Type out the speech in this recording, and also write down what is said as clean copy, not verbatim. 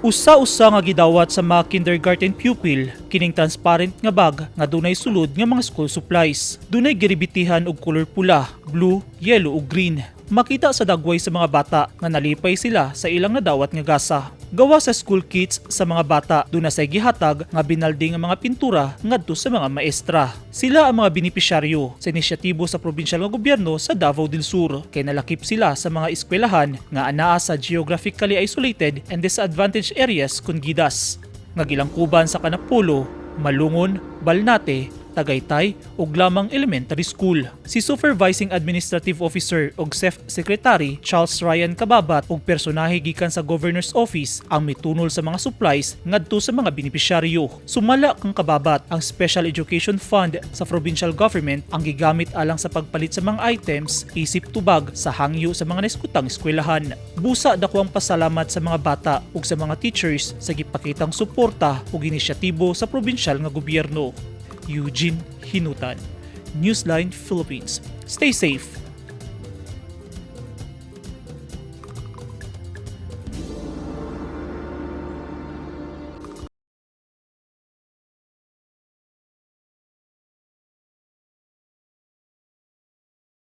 Usa-usa nga gidawat sa mga kindergarten pupil kining transparent nga bag nga dunay sulod nga mga school supplies. Dunay giribitihan og kolor pula, blue, yellow ug green. Makita sa dagway sa mga bata nga nalipay sila sa ilang nadawat nga gasa. Gawa sa school kits sa mga bata, duna say gihatag nga binalde nga mga pintura ngadto sa mga maestra. Sila ang mga benepisyaryo sa inisyatibo sa probinsyal nga gobyerno sa Davao del Sur kay nalakip sila sa mga eskwelahan nga anaa sa geographically isolated and disadvantaged areas kun GIDAs nga gilangkuban sa Kanapulo, Malungon, Balnate, Tagaytay ug Lamang Elementary School. Si Supervising Administrative Officer ug SEF Secretary Charles Ryan Cababat ug personahe gikan sa Governor's Office ang mitunol sa mga supplies ngadto sa mga benepisyaryo. Sumala kang Cababat, ang Special Education Fund sa provincial government ang gigamit alang sa pagpalit sa mga items isip tubag sa hangyo sa mga naeskutang eskwelahan. Busa dako ang pasalamat sa mga bata ug sa mga teachers sa gipakitang suporta ug inisyatibo sa probinsyal nga gobyerno. Eugene Hinutan, Newsline Philippines. Stay safe.